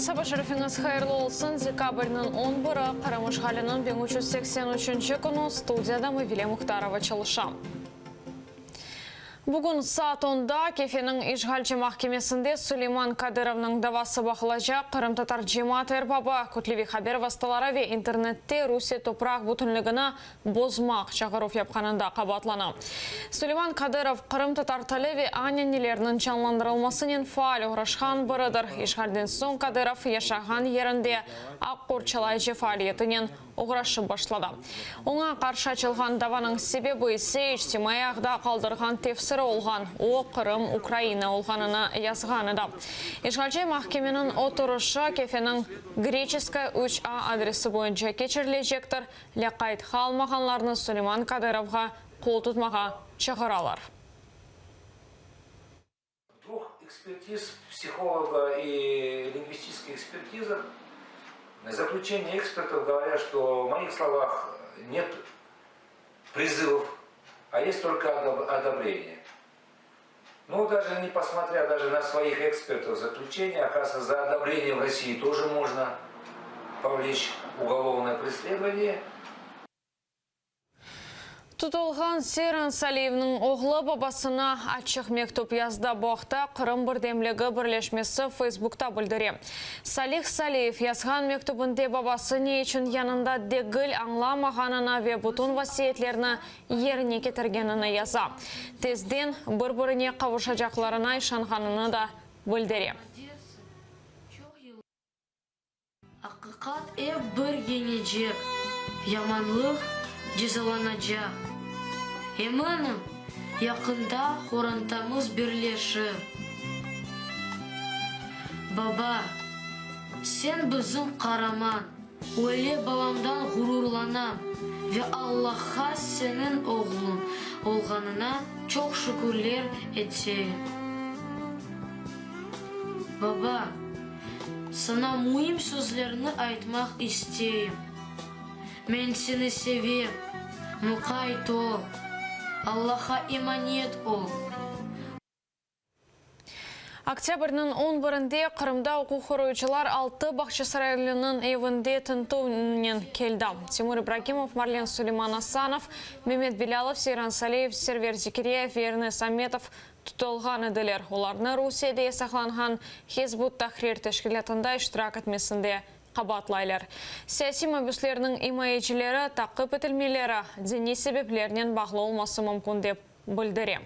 Saba şerifiñiz hayırlı olsun! Dekabrniñ on biri, Qırım işğaliniñ 1383-nci künü, studiyada Mavile Muhtarova çalışa. Bugün saat onda Kefeniñ işğalci mahkemesinde Suleyman Kadırovnıñ davası baqılacaq. Qırımtatar cemaat erbabı, kütleviy haber vastaları ve internette Rusiye topraq bütünligini bozmaq çağıruv yapqanında qabaatlana. Suleyman Kadırov, qırımtatar tili ve ananeleriniñ canlandırılmasınen faal oğraşqan biridir. İşğalden soñ Kadırov yaşağan yerinde aq qorçalayıcı faaliyetinen oğraşıp başladı. Oña qarşı açılğan davanıñ sebebi ise içtimaiy ağda qaldırğan tefsiri olğan, o, Qırım Ukraina olğanını yazğan edi. İşğalci mahkemeniñ oturışı Kefeniñ Greçeskaya 3A adresi boyunca keçirilecektir. Lâqayt qalmağanlarnı Suleyman Kadırovğa qol tutmağa çağıralar. Dvuh ekspertiz, psihologo i lingvistiçeskiy ekspertizah, zaklüçeniye ekspertov govorât, çto v moih slovah net prizıvov, a est tolko odobreniye. Nu, daje ne posmotrâ daje na svoih ekspertov zaklüçeniye, okazıvıtsâ, za odobreniye v Rossii тоже možno povleç ugolovnoye presledovaniye. Tutulğan Seyran Saliyevniñ oğlu babasına açıq mektüp yazdı. Bu aqta Qırım birdemligi birleşmesi Facebookta bildire. Salih Saliyev yazğan mektübinde babası ne içün yanında degil añlamağanını ve bütün vasiyetlerni yerine ketirgenini yaza. Tezden bir-birine qavuşacaqlarına işanğanını da bildire. Aqiqat ep bir yeñecek, yamanlıq cezalanacaq. Eminim, yaqında qorantamız birleşir. Baba, sen bizim qaraman, öyle balamdan ğururlanam ve Allahqa seniñ oğluñ olğanına çoq şükürler eteyim. Baba. Saña müim sözlerni aytmaq isteyim. Men seni sevem, muqayt ol, Allaha emanet ol. Oktâbrniñ on birinde Qırımda uquq qoruyıcılar altı bağçasaraylınıñ evinde tintüvnen keldi. Timur İbragimov, Marlen Suleyman Asanov, Memet Bilâlov, Seyran Saliyev, Server Zekiryayev ve Ernes Ametov tutulğan ediler. Olarnı Rusiyede yasaqlanğan Hizb ut-Tahrir teşkilâtında iştirak etmesinde qabaatlaylar. Siyasiy mabüslerniñ imayecileri taqip etilmeleri diniy sebeplernen bağlı olması mümkün dep bildire.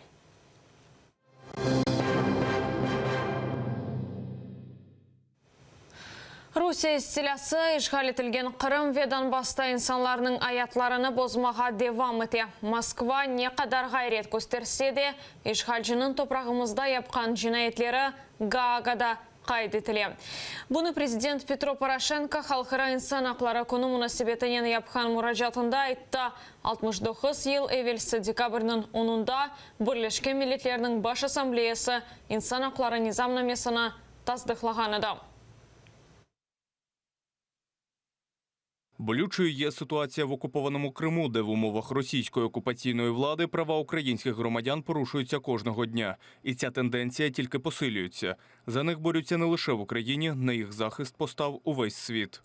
Rusiye istilâsı işğal etilgen Qırım ve Donbassta insanlarnıñ ayatlarını bozmağa devam ete. Moskva ne qadar ğayret kösterse de, işğalciniñ toprağımızda yapqan cinayetleri Gaagada qayd etile. Bunı prezident Petro Poroşenko Halqara insan aqları künü munasebetinen yapqan muracaatında ayttı. 69 yıl evelsi dekabrniñ onunda Birleşken Milletlerniñ Baş Assambleyası İnsan aqları nizamnamesini tasdıqlağan edi. Болючою є ситуація в окупованому Криму, де в умовах російської окупаційної влади права українських громадян порушуються кожного дня. І ця тенденція тільки посилюється. За них борються не лише в Україні, на їх захист постав увесь світ.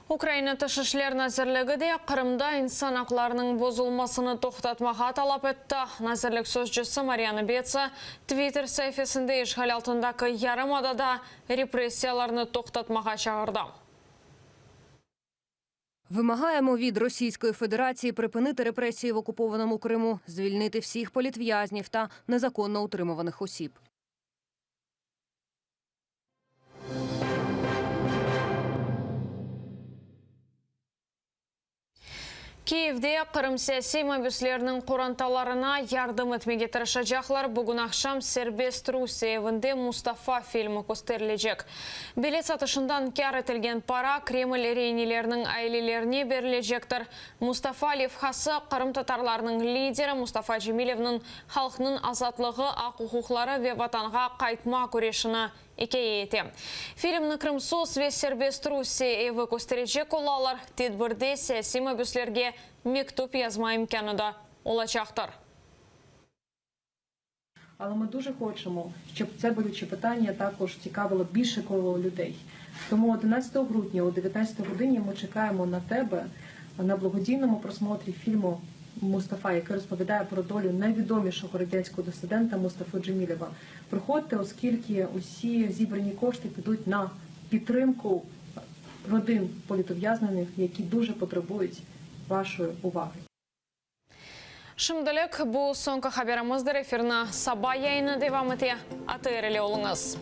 Ukraina Tış işler nazirligi de Qırımda insan aqlarınıñ bozulmasını toqtatmağa talap etti. Nazirlik sözcüsi Maryana Betsa Twitter saifesinde işğal altındaki yarımadada repressiyalarnı toqtatmağa çağırdı. Вимагаємо від Російської Федерації припинити репресії в окупованому Криму, звільнити всіх політв'язнів та незаконно утримуваних осіб. Kiyevde Qırım siyasiy mabüsleriniñ qorantalarına yardım etmege tırışacaqlar. Bugün aqşam Serbest Rusiye evinde Mustafa filmi kösterilecek. Bilet satışından kâr etilgen para Kreml reineleriniñ ailelerine berilecektir. Mustafa levhası qırımtatarlarnıñ lideri Mustafa Cemilevniñ halqnıñ azatlığı, aq-uquqları ve Vatanğa qaytma küreşini ikâye ete. Filmni Krımsos ve Serbest Rusiye evi kösterecek olalar, tedbirde siyasiy mabüslerge mektüp yazma imkânı da olacaqtır. Але ми дуже хочемо, щоб це болюче питання також цікавило більше коло людей. Тому 11 грудня о 19 годині ми чекаємо на тебе на благодійному просмотрі фільму Мустафа, який розповідає про долю найвідомішого радянського дисидента Мустафи Джемілєва. Приходьте, оскільки усі зібрані кошти підуть на підтримку родин політов'язнених, які дуже потребують вашої уваги. Şimdilik bu soñki haberimizdir. Efirni saba yayını devam ete. ATR ile oluñız.